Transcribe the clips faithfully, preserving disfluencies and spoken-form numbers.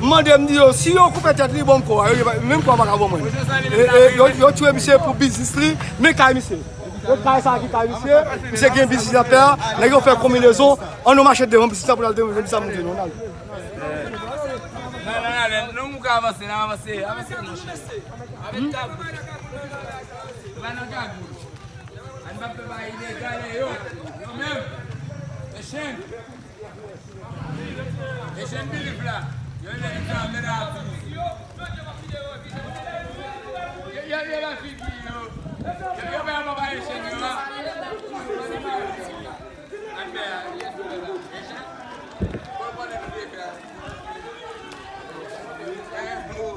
M mande, m di yo, si yo koupe tèt li, ban m kò a. Yo di, menm kò a pa ka ban mwen. E, e, yo, yo tiye misye pou biznis li, men kay misye. Yo kay sa ki kay misye, misye gen biznis l ap fè a, nèg yo fè konbinezon, ann nou mache devan biznis la pou n al devan biznis la monte nou, n al. Non, non, non, non, nou ka avanse, n avanse, avanse, non. Avèk kagou. Pa nan kagou. Ann pa fè bagay ilegal yo. Yo menm. Echann. Echann bilif la. Yo lè sa mèt a tou. Yo, yo, yo la figi yo. Yo, yo pa papa echann yo la. Ann fè a, yes, fè la. Echann. Bon, bon, lè nou fè a. Eh, oh.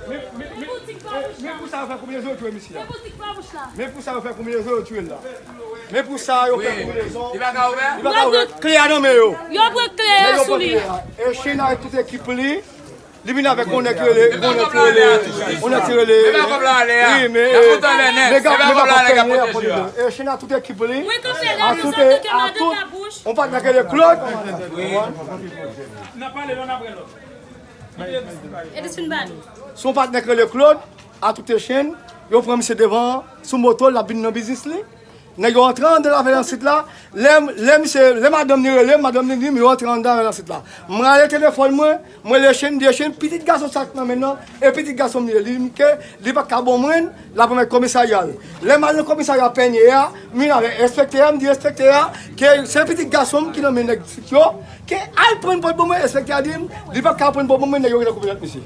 Men, men, men, men pou sa yo fè konbinezon yo tiye misye a. Men pou sa yo fè konbinezon yo tiye l la. Men pou sa yo fè konbinezon. Li pa ka ouvè? Li pa ka ouvè. Kle a nan men yo. Yo pran kle a sou li. E China avèk tout ekip li. Li vin avèk yon nèg ki rele, yon nèg ki rele, yon nèg ki rele. Wi, men, men gade, men gade kòb pènye a. E China tout ekip li. A tout, a tout, yon patnè ki rele Claude. Edison Bali. Se yon patnè k rele Claude, a tout echenn, yo pran misye devan, sou moto, l ap vin nan biznis li. Nèg yo antre anndan lavelansit la. Lè, lè misye, lè madanm li rele m, madanm li di m yo antre anndan lavelansit la. M rale telefòn mwen, mwen rele echenn, m di echenn, pitit gason sa k nan men nan, e pitit gason m li ye. Li di m ke li pa ka ban mwen l, l ap remèt komisarya l. Lè m al nan komisarya pènye a, m vin avèk enspektè a, m di enspektè a ke se pitit gason m ki nan men nèg sit yo, ke al pran l pou l ban mwen, enspektè a di m, li pa ka pran l pou l ban mwen, nèg yo gentan koupe tèt misye.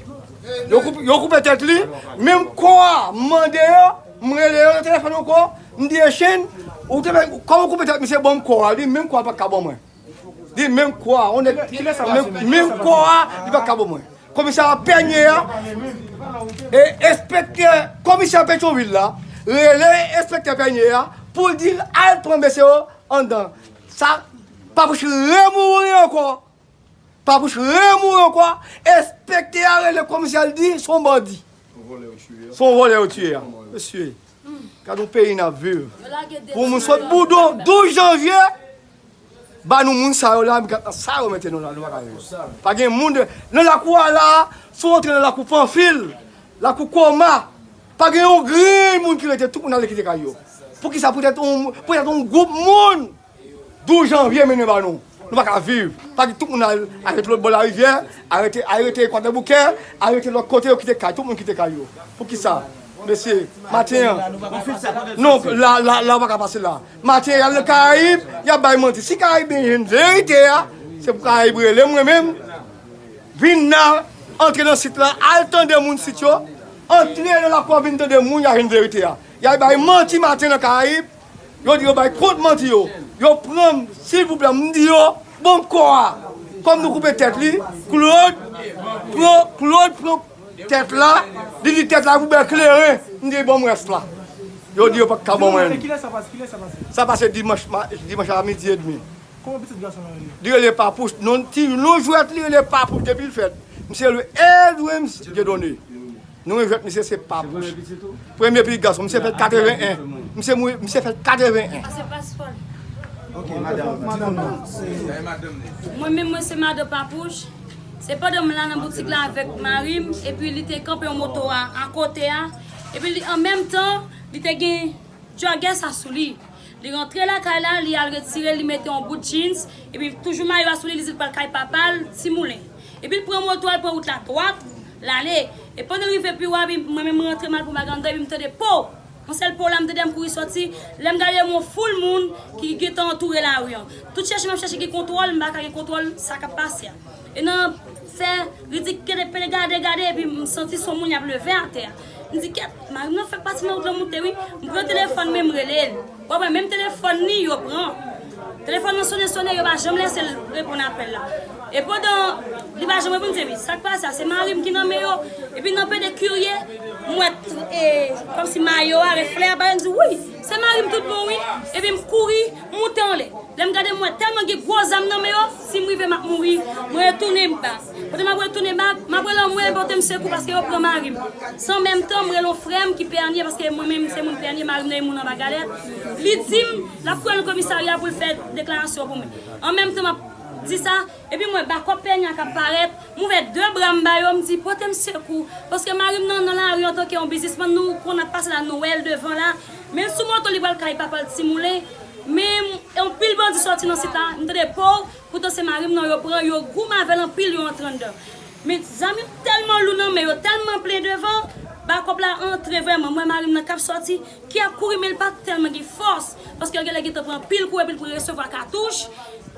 Yo koupe, yo koupe tèt li, menm kò a, m mande yo, m rele yo nan telefòn ankò, m di echenn, ou te, kòman w koupe tèt misye, ban m kò a, li di menm kò a l pa ka ban mwen. Li di menm kò a, on nèg, menm, menm kò a, li pa ka ban mwen. Komisè a pènye a, e enspektè, komisè Petyonvil la, rele enspektè pènye a, pou l di l al pran mesye yo anndan. Sa, Papouch remouri ankò. Papouch remouri ankò. Enspektè a rele komisè a, l di se yon bandi. Se yon vòlè yo tiye a. Mesye, gade yon peyi n ap viv. Pou moun sot Boudon, douz janvye, ba nou moun sa yo la, gad nan sa yo mete nou la, nou pa ka viv. Pa gen moun de, nan lakou a la, si w antre nan lakou Panfil, lakou Koma, pa gen yon grenn moun ki rete, tout moun ale kite kay yo. Poukisa? Poutèt yon, poutèt yon gwoup moun. Douz janvye mennen ba nou. Nou pa ka viv. Pa di tout moun al arete lòt bò larivyè, arete, arete Ekwatè Boukè, arete lòt kote yo kite kay, tout moun kite kay yo. Poukisa? Mesye, maten an. Non, la, la, la, w pa ka pase la. Maten an, y al nan Karayib, y ap bay manti. Si Karayib gen jwenn verite a, se pou Karayib rele mwen menm. Vin nan, antre nan sit la, al tande moun sit yo, antre nan lakou a, vin tande moun, y a jwenn verite a. Y al bay manti maten nan Karayib, yo di yo bay kont manti yo. Yo pran m, silvouplè, m di yo, ban m kò a. Kòm nou koupe tèt li, Claude pran, Claude pran tèt la, li di tèt la pou bèl kleren, m di ban m rès la. Yo di yo pa t ka ban mwen. Kilè sa pase? Kilè sa pase? Sa pase dimanch, ma-, dimanch a midi edmi. Kòman pitit gason an rele? Li rele Papouch. Non, ti, non jwèt li rele Papouch depi l fèt. Misye rele Edwins Dieudonné. Non jwèt misye se Papouch. Se premye pitit ou? Premye pitit gason. Misye fèt katreven en. Misye mouri, misye fèt katreven en. A, se paspò l. Ok, madanm. Madanm nan. Mwen menm, mwen se madan Papouch. Se pandan m la nan boutik la avèk mari m, epi li te kanpe yon moto a, akote a. Epi li, an menm tan, li te gen jògè sa sou li. Li rantre lakay la, li al retire, li mete yon bout jeans, epi toujou mayo a sou li, li di l pral kay papa l, Ti Moulen. Epi l pran moto a, l pran wout la dwat, l ale. E pandan l rive pi wo a, epi mwen menm mwen rantre m al pou bagay anndan, epi m tande po! Yon sèl po la, m tande m kouri sòti. Lè m gade, yon foul moun ki gentan antoure lari an. Tout chèche m ap chèche gen kontwòl, m pa ka gen kontwòl sa k ap pase a. E nan fè ridik kede pede gade, gade, epi m santi se yon moun y ap leve atè a. M di, "Kèt, mari m nan fè pati nan wout lan moute, wi." M pran telefòn, men m rele l. W ap wè, menm telefòn li, yo pran. Telefòn nan sonnen, sonnen, yo pa janm lese l reponn apèl la. E pandan li pa janm reponn, m di, "Wi, sa k pase a, se mari m ki nan men yo." Epi nan pede kirye, m wè, e, kòmsi mayo a, reflè a, bagay, m di, "Wi, se mari m tout bon, wi." Epi m kouri, m moute anlè. Lè m gade, m wè tèlman gen gwo zam nan men yo, si m rive, m ap mouri. Mwen retounen m ba. Kote m ap retounen ba, m ap rele anmwe pote m sekou paske yo pran mari m. San menm tan, m rele yon frè m ki Pènye, paske mwen menm se moun Pènye, mari m nan yon moun anba galèt. Li di m l ap kouri nan komisarya pou l fè deklarasyon pou mwen. An menm tan, m ap di sa, epi m wè bakòp Pènye a k ap parèt, m ouvè de bra m ba yo, m di, pote m sekou. Paske mari m nan, nan lari antanke yon biznismann, nou konn ap pase la, nou wè l devan la. Men sou moto, li pral kay papa l Ti Moulen. Men, yon pil bandi sòti nan sit la, m tande pow, poutan se mari m nan yo pran, yo goumen avè l anpil, yo antre anndan. Men zam yo tèlman lou nan men yo, tèlman plen devan, bakòp la antre vrèman, m wè mari m nan k ap sòti, ki ap kouri, men l pa tèlman gen fòs, paske l genlè gentan pran anpil kou epi l pran resevwa katouch.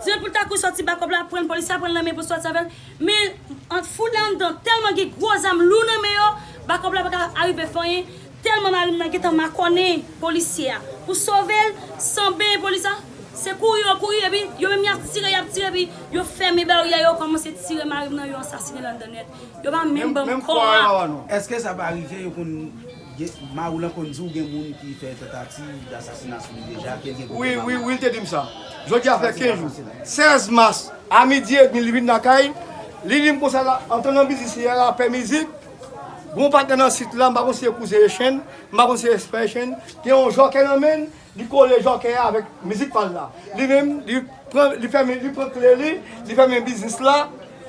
Di pou l ta kouri sòti bakòp la, pran polisye a, pran l nan men pou l sòti avè l. Men, ant foul la anndan, tèlman gen gwo zam lou nan men yo, bakòp la pa ka arive fè anyen, tèlman mari m nan gentan makònen polisye a. Pou sove l, san benyen polisye a, se kouri yo kouri, epi yo menm y ap tire, y ap tire, epi yo fèmen baryè yo, kòmanse tire mari m nan, yo ansasinen l anndan nèt. Yo pa menm ban m kò a. Èske sa pa rive yo konn gen, mari w lan konn di w gen moun ki fè tantativ dasasina sou li deja, ke l gen gwo pwoblèm? Wi, wi, wi, l te di m sa. Jodi a fè kenz jou. Sèz mas, a midi edmi, li vin lakay, li di m konsa, la, antre nan biznis li a, l ap fè mizik. Gon patnè nan sit la, m pa konn si se kouzen Echenn, m pa konn si se espè Echenn, gen yon jòkè nan men l, li kole jòkè a avèk mizik pa l la. Li menm, li pran, li fèmen, li pran kle li, li fèmen biznis la,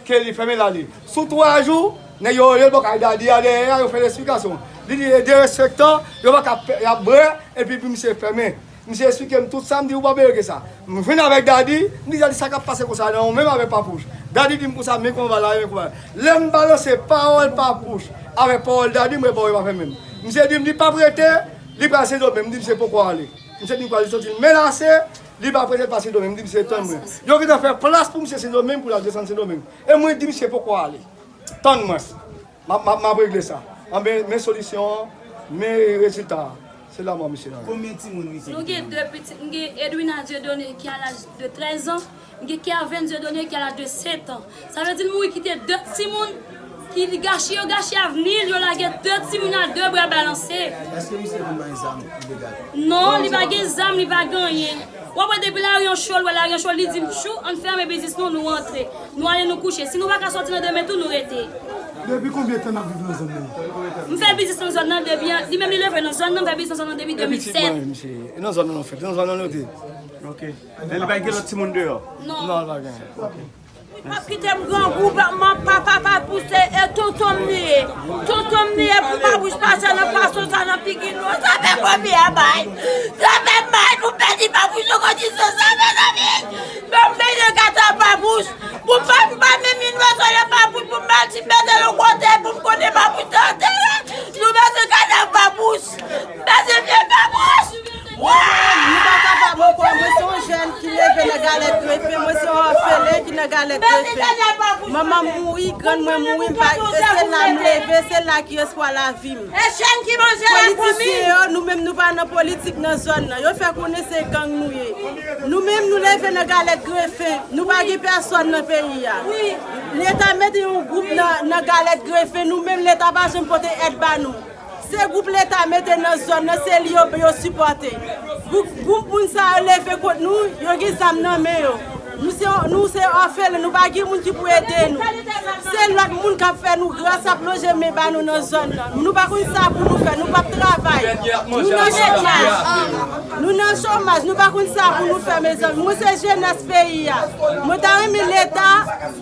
ke li fèmen l ale. Sou twa jou, nèg yo rele l bò kay Dadi a dèyè a, yo fè l esplikasyon. Li di e derespektan, yo pa ka fè, y ap brè, epi pou misye fèmen. Misye esplike m tout sa, m di ou pa bezwen ke sa. M jwenn avèk Dadi, m di Dadi sa k ap pase konsa non, ou menm avèk Papouch. Dadi di m konsa, men kòman bagay la ye, men kòman bagay la. Lè m balanse pawòl Papouch avèk pawòl Dadi, m wè pawòl pa fè menm. Misye di m li p ap rete, li pral Sendomeng, m di misye poko ale. Misye di m kwa li santi l menase, li p ap rete l pa Sendomeng, m di misye tann mwen. Yo gentan fè plas pou misye Sendomeng pou l al desann Sendomeng. E mwen di misye poko ale. Tann mwen. M ap, m ap, m ap regle sa. Anben, men solisyon an, men rezilta a. Se lanmò misye nan. Konbyen timoun misye kite nan men? Nou gen de pitit. M gen Edwina Dieudonné ki a laj de trèz an. M gen Kerven Dieudonné ki a laj de sèt an. Sa vle di l mouri kite de timoun ki li gache, yo gache avni l, yo lage de timoun a de bra balanse. Èske misye konn bay zam ilegal? Non, li pa gen zam, li pa gen anyen. W ap wè depi lari an cho, l wè lari an cho, li di m, tchou, ann fèmen biznis nou, nou antre. Nou ale nou kouche. Si nou pa ka sòti nan demen tou, nou rete. Depi konbyen tan n ap viv nan zòn nan? M fè biznis nan zòn nan depi, li menm li leve nan zòn nan, m fè biznis nan zòn nan depi de mil sèt. Epi ti mwen, misye, e nan zòn nan nou fèt, e nan zòn nan nou te. Ok. Men li pa gen lòt timoun deyò? Non. Non, li pa gen. Pap kite m grangou, pa, papa pa pouse, e tonton m li ye. Tonton m li ye pou pa bouch pa sa nan fason sa nan figi nou. Sa fè konbyen a bay? Sa fè mal pou pèdi pa bouch nan kondisyon sa, mezanmi. Ban m bezwen kadav Papouch. Pou m pa, m pa menm vin bezwen nan Papouch pou m al ti mete l yon kote pou m konnen Papouch te antere. Nou bezwen kadav Papouch. M bezwen vye Papouch. Mwen, nou pa kapab ankò. Mwen se yon jèn ki leve nan Galèt Grefen. Mwen se yon òfelen ki nan Galèt Grefen. Manman m mouri, grann mwen mouri, m pa, e se la m leve, se la ki espwa lavi m. Politisyen yo, nou menm nou pa nan politik nan zòn nan. Yo fè konnen se gang nou ye. Nou menm nou leve nan Galèt Grefen. Nou pa gen pèsòn nan peyi a. Leta mete yon gwoup nan, nan Galèt Grefen. Nou menm Leta pa janm pote èd ba nou. Se gwoup Leta mete nan zòn nan, se li yo, yo sipòte. Gwoup, gwoup moun sa yo leve kont nou, yo gen zam nan men yo. Nou se, nou se òfelen, nou pa gen moun ki pou ede nou. Se lòt moun k ap fè nou gras, ap lonje men ba nou nan zòn nan. Nou pa konn sa pou nou fè, nou p ap travay. Nou nan chomaj. Nou nan chomaj, nou pa konn sa pou nou fè, mezanmi. Mwen se jenès peyi a. Mwen ta renmen Leta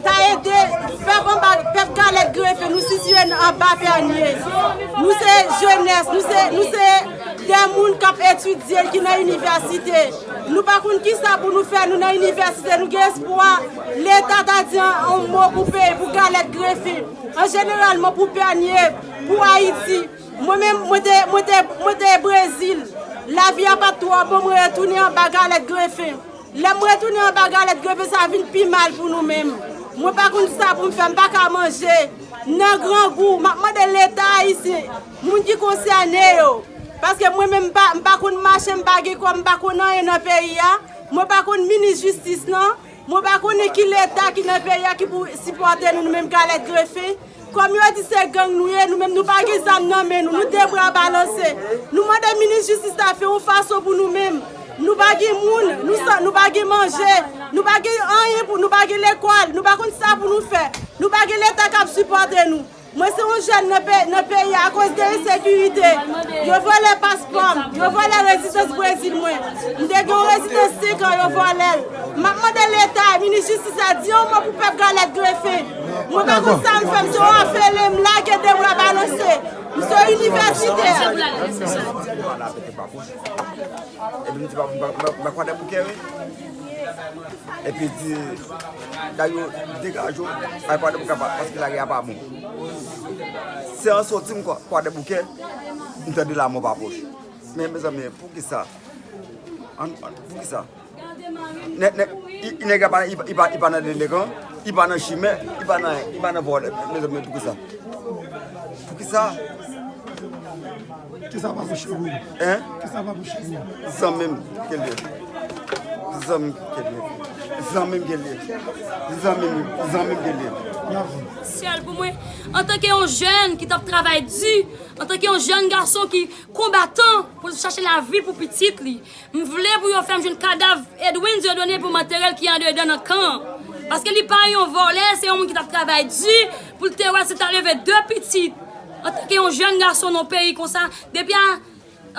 ta ede pèp anba, pèp Galèt Grefen, nou sitiye anba Pènye. Nou se jenès, nou se, nou se de moun k ap etidye, ki nan inivèsite. Nou pa konn kisa pou nou fè, nou nan inivèsite, nou gen espwa Leta ta di yon, yon mo pou peyi, pou Galèt Grefen. An jeneralman pou Pènye, pou Ayiti. Mwen menm, mwen te, mwen te, mwen te Brezil. Lavi a pa t twò bon, mwen retounen anba Galèt Grefen. Lè m retounen anba Galèt Grefen, sa vin pi mal pou nou menm. Mwen pa konn sa pou m fè, m pa ka manje. M nan grangou, m ap mande Leta ayisyen, moun ki konsène yo. Paske mwen menm, m pa, m pa konn mache, m pa gen kòb, m pa konn anyen nan peyi a. Mwen pa konn minis jistis lan. Mwen pa konnen ki Leta ki nan peyi a ki pou sipòte nou, nou menm Galèt Grefen. Kòm yo di se gang nou ye, nou menm nou pa gen zam nan men nou, nou de bra balanse. Nou mande minis jistis la fè yon fason pou nou menm. Nou pa gen moun, nou san, nou pa gen manje, nou pa gen anyen pou, nou pa gen lekòl, nou pa konn sa pou nou fè. Nou pa gen leta k ap sipòte nou. Mwen se yon jèn nan pe-, nan peyi a akoz de ensekirite. Yo vòlè paspò m, yo vòlè rezidans Brezil mwen. M te gen yon rezidans senk an, yo vòlè l. M ap mande leta, minis jistis la, di yon mo pou pèp Gòlèt Grefen. Mwen pa konn sa m fè, m se yon òfelen, m lage de bra balanse. M se yon inivèsitè. Epi m di, "Papa, m pa, m pa, m pa Kwadèboukè, wi." Epi di, "Dayou, degaje w, al Kwadèboukè pa, paske lari a pa bon." Se an soti m Kwa-, Kwadèboukè, m tande lamò pa pwòch. Men, mezanmi, poukisa? An, an, poukisa? Nè-, nè-, i, i nèg la pa, i, i pa, i pa nan delenkan, i pa nan chimè, i pa nan, i pa nan vòlè. Mezanmi, poukisa? Poukisa? Kisa pa pou cheri? Hein? Kisa pa pou cheri? Zanmi m ke l ye. Zanmi m ke l ye. Zanmi m ke l ye. Zanmi m, zanmi m ke l ye. Syèl pou mwen, antanke yon jèn ki t ap travay di, antanke yon jèn gason ki konbatan pou l chache lavi pou pitit li, m vle pou yo fè m jwenn kadav Edwin Dieudonné pou m antere l ki andedan nan kan an. Paske li pa yon vòlè, se yon moun ki t ap travay di pou l te wè si l ta leve de pitit. Antanke yon jèn gason nan yon peyi konsa, depi a,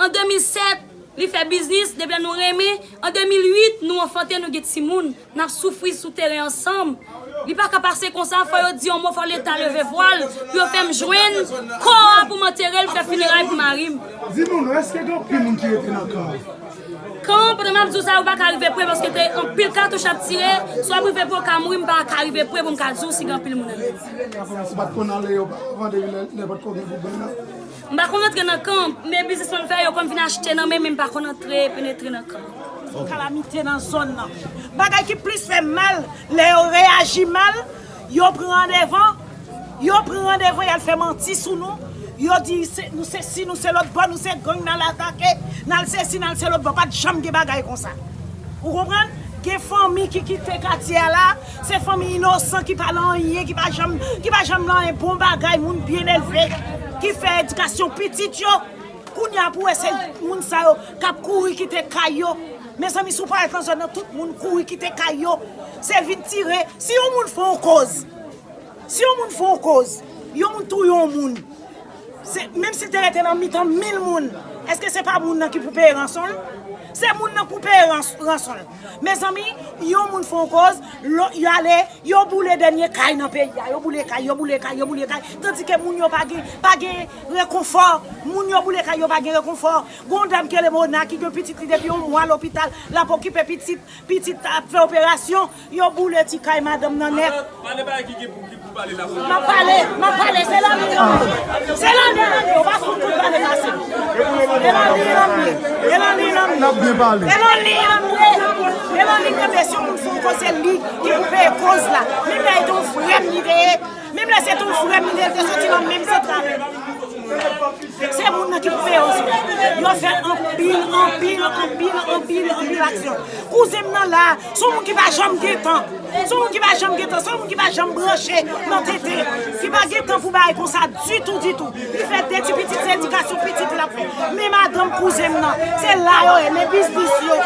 an de mil sèt, li fè biznis, depi lè nou renmen, an de mil uit, nou anfante, nou gen timoun. N ap soufri sou teren ansanm. Li pa ka pase konsa, fò yo di yon mo, fò leta leve vwa l, pou yo fè m jwenn kò a pou m antere l, fè fineray pou mari m. Di nou non, èske gen anpil moun ki rete nan kan an? Kan an, pandan m ap di w sa, ou pa ka rive pre, paske te anpil katouch ap tire, si w ap rive pre, w ka mouri, m pa ka rive pre pou m ka di w si gen anpil moun andedan. Ou pa t konn ale yo, avan depi lè, lè pa t ko gen goumen nan? M pa konn antre nan kan, men biznis mwen fè, yo konn vin achte nan men, men m pa konn antre, penetre nan kan. Se yon kalamite nan zòn nan. Bagay ki plis fè m mal, lè yo reyaji mal, yo pran devan, yo pran devan, y al fè manti sou nou. Yo di se, nou se si, nou se lòt bò, nou se gang, n al atake, n al se si, n al se lòt bò. Pa t janm gen bagay konsa. Ou konprann? Gen fanmi ki kite katye a la, se fanmi inosan ki pa lan anyen, ki pa janm, ki pa janm lan anyen bon bagay, moun byen elve, ki fè edikasyon pitit yo. Kounye a pou wè se moun sa yo k ap kouri kite kay yo. Mezanmi, si w parèt nan zòn nan, tout moun kouri kite kay yo. Se vin tire. Si yon moun fè yon koz, si yon moun fè yon koz, yon moun touye yon moun, se, menm si l te rete nan mitan mil moun, èske se pa moun nan ki pou peye ranson l? Se moun nan pou peye rans-, ranson l. Mezanmi, yon moun fè yon koz, lò, y ale, yo boule dènye kay nan peyi a. Yo boule kay, yo boule kay, yo boule kay. Tandike moun yo pa gen, pa gen rekonfò. Moun yo boule kay yo, pa gen rekonfò. Gon dam ki rele Mona ki gen pitit li depi yon mwa lopital, l ap okipe pitit, pitit ap fè operasyon, yo boule ti kay madanm nan nèt. Pale, pale bagay ki gen pou, ki pou pale la. M ap pale, m ap pale, se Lanlin nan m ye. Se Lanlin nan m ye, ou pa fout kout pale pase m. E Lanlin nan m ye, e Lanlin nan m ye. N ap byen pale. E Lanlin nan m ye, e Lanlin nan m ye, si yon moun fè yon koz se li ki pou peye koz la. Menm lè se yon frè m li te ye, menm lè se te yon frè m li te ye, te soti nan menm zantray. Se moun nan ki pou peye yo. Yo fè anpil, anpil, anpil, anpil, anpil aksyon. Kouzen m nan la, se yon moun ki pa janm gen tan. Se yon moun ki pa janm gen tan, se yon moun ki pa janm branche nan tenten, ki pa gen tan pou bagay konsa ditou, ditou. Li fè de ti pitit, se edikasyon pitit l ap fè. Men madanm kouzen m nan, se la yo ye, men biznis yo.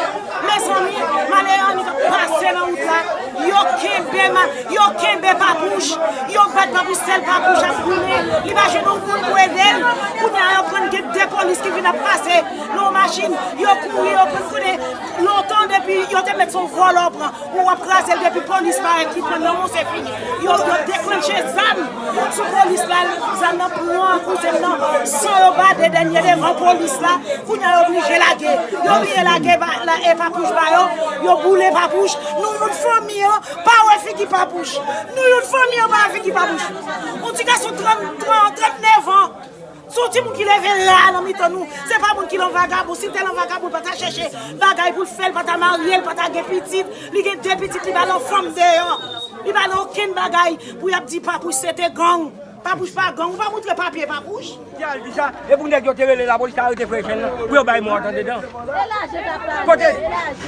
Mezanmi, malere annik ap pase nan wout la, yo kenbe ma-, yo kenbe Papouch, yo bat Papouch, sèl Papouch ap goumen, li pa jwenn yon moun pou ede l. Kounye a yo pran gen de polis ki vin ap pase nan yon machin, yo kouri, yo pran konnen lontan depi yo te mèt se yon vòlò pran. Ou w ap kraze l depi polis parèt li pran nan men w se fini. Yo, yo deklanche zam sou polis la, zam nan pran kouzen m nan, san yo bade dènye devan polis la, kounye a yo oblije lage. Yo oblije lage ba, la, e Papouch ba yo, yo boule Papouch. Nou youn fanmi an pa wè figi Papouch. Nou youn fanmi an pa wè figi Papouch. Yon ti gason trant, trant, trannèf an. Se yon timoun ki leve la nan mitan nou. Se pa moun ki lan vagabon. Si l te lan vagabon, l pa ta chèche bagay pou l fè, l pa ta marye, l pa ta gen pitit. Li gen de pitit, li pa lan fanm deyò. Li pa lan okenn bagay pou y ap di Papouch se te gang. Papouch pa gang. Ou pa montre papye Papouch? Ki al di sa, e pou nèg yo te rele lapolis, ta arete frè Echèn nan, pou yo bay mò a andedan. Kote?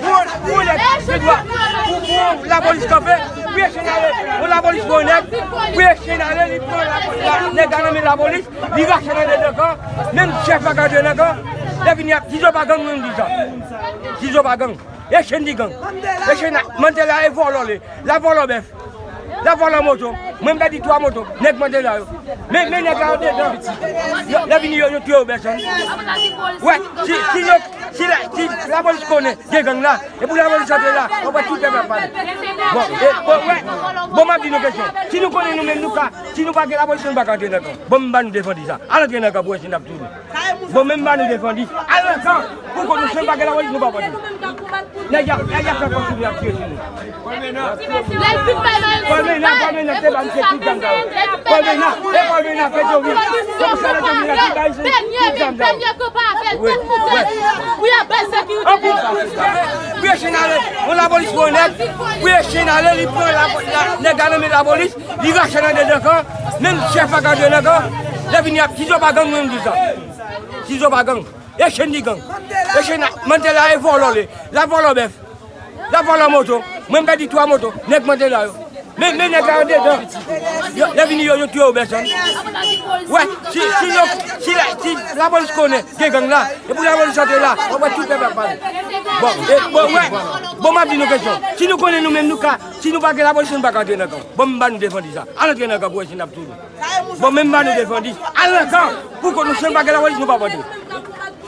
Pou, pou nèg gen dwa, pou, pou lapolis kanpe, pou Echèn ale, pou lapolis pran nèg, pou Echèn ale, li pran la, la, nèg la nan men lapolis, li rache nan de kan, menm chèf la ka antre nan kan, Lè vini ap, Tizo pa gang, mwen di sa. Tizo pa gang. E chen di gang. E chen a, Mandela e vòlò li. La vòlò bèf. La vòlò moto. Mwen m pèdi twa moto. Nèg Mandela yo. Men, men nèg la yo dedan. Yo, lè vini yo, yo touye yo bèsonn. Wè, si, si yo, si la, si lapolis konnen gen gang la, e pou lapolis antre la, w ap wè tout pèp ap pale. Bon, e, bon, wè. Bon, m ap di nou kesyon. Si nou konnen nou menm nou ka, si nou pa gen lapolis, nou pa ka antre nan kan. Bon, m ba nou defandi sa. Al antre nan kan pou wè si n ap touye nou. Bon, menm ba nou defandi. Al nan kan. Pou konnen nou pa gen lapolis, nou pa pati. Nèg y ap, nèg y ap fè kòmsi y ap tire sou nou. Pòl Mena, Pòl Mena te ba misye tout zam sa yo. Pòl Mena, e Pòl Mena fè Jovi. Komisè Jovi la ki ba misye tout zam sa yo. Wi, wi. Anpil. Pou yo chen ale, yon lapolis pran nèg. Pou yo chen ale, li pran la, la, nèg la nan men lapolis, li rache nan dedan kan. Menm chèf la ka antre nan kan. Lè vini ap, Tizo pa gang, mwen m di sa. Tizo pa gang. E chen di gang. E chen a, Mandela e vòlò li. La vòlò bèf. La vòlò moto. Mwen m pèdi twa moto. Nèg Mandela yo. Men, men nèg la yo dedan. Yo, lè vini yo, yo touye yo bèsonn. Wè, si, si yo, si la, si lapolis konnen gen gang la, e pou lapolis antre la, w ap wè tout pèp ap pale. Bon, e, bon, wè. Bon, m ap di nou kesyon. Si nou konnen nou menm nou ka, si nou pa gen lapolis, nou pa ka antre nan kan. Bon, m ba nou defandi sa. Al antre nan kan pou wè si n ap touye nou. Bon, menm ba nou defandi. Al nan kan. Pou konnen nou pa gen lapolis, nou pa antre.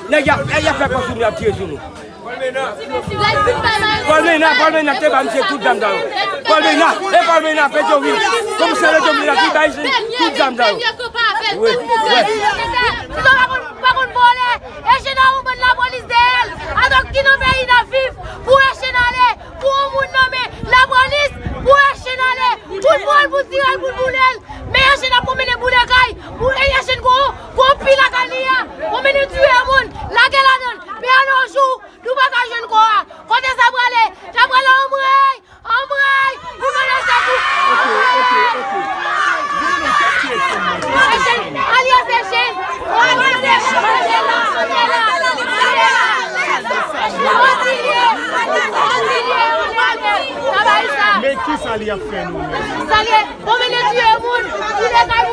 Nèg y ap, nèg y ap fè kòmsi y ap tire sou nou. Pòl Mena, Pòl Mena te ba misye tout zam sa yo. Pòl Mena, e Pòl Mena fè Jovi. Komisè Jovi la ki ba misye tout zam sa yo. Wi, wi. Tizo pa konn, pa konn vòlè. Echena yon bann lapolis dèyè l. Atò ki nan peyi n ap viv pou Echena ale, pou yon moun nonmen lapolis pou Echena ale. Tout moun pou tire l, pou l boule l. Men Echena ap konmennen boule kay. Pou Echena gwo, gwo pi lakay li a. Konmennen tiye moun, lage ladan l. Men an yon jou, nou pa ka jwenn kò a. Kote sa prale? Sa prale anmwey! Anmwey! Nou mande sekou! Anmwey! Echen! Alyans Echen! Alyans Echen! Kontinye! Kontinye! Kontinye! Travay sa! Men ki sa li ap fè nou menm? Sa li, konmennen tiye moun! Boule kay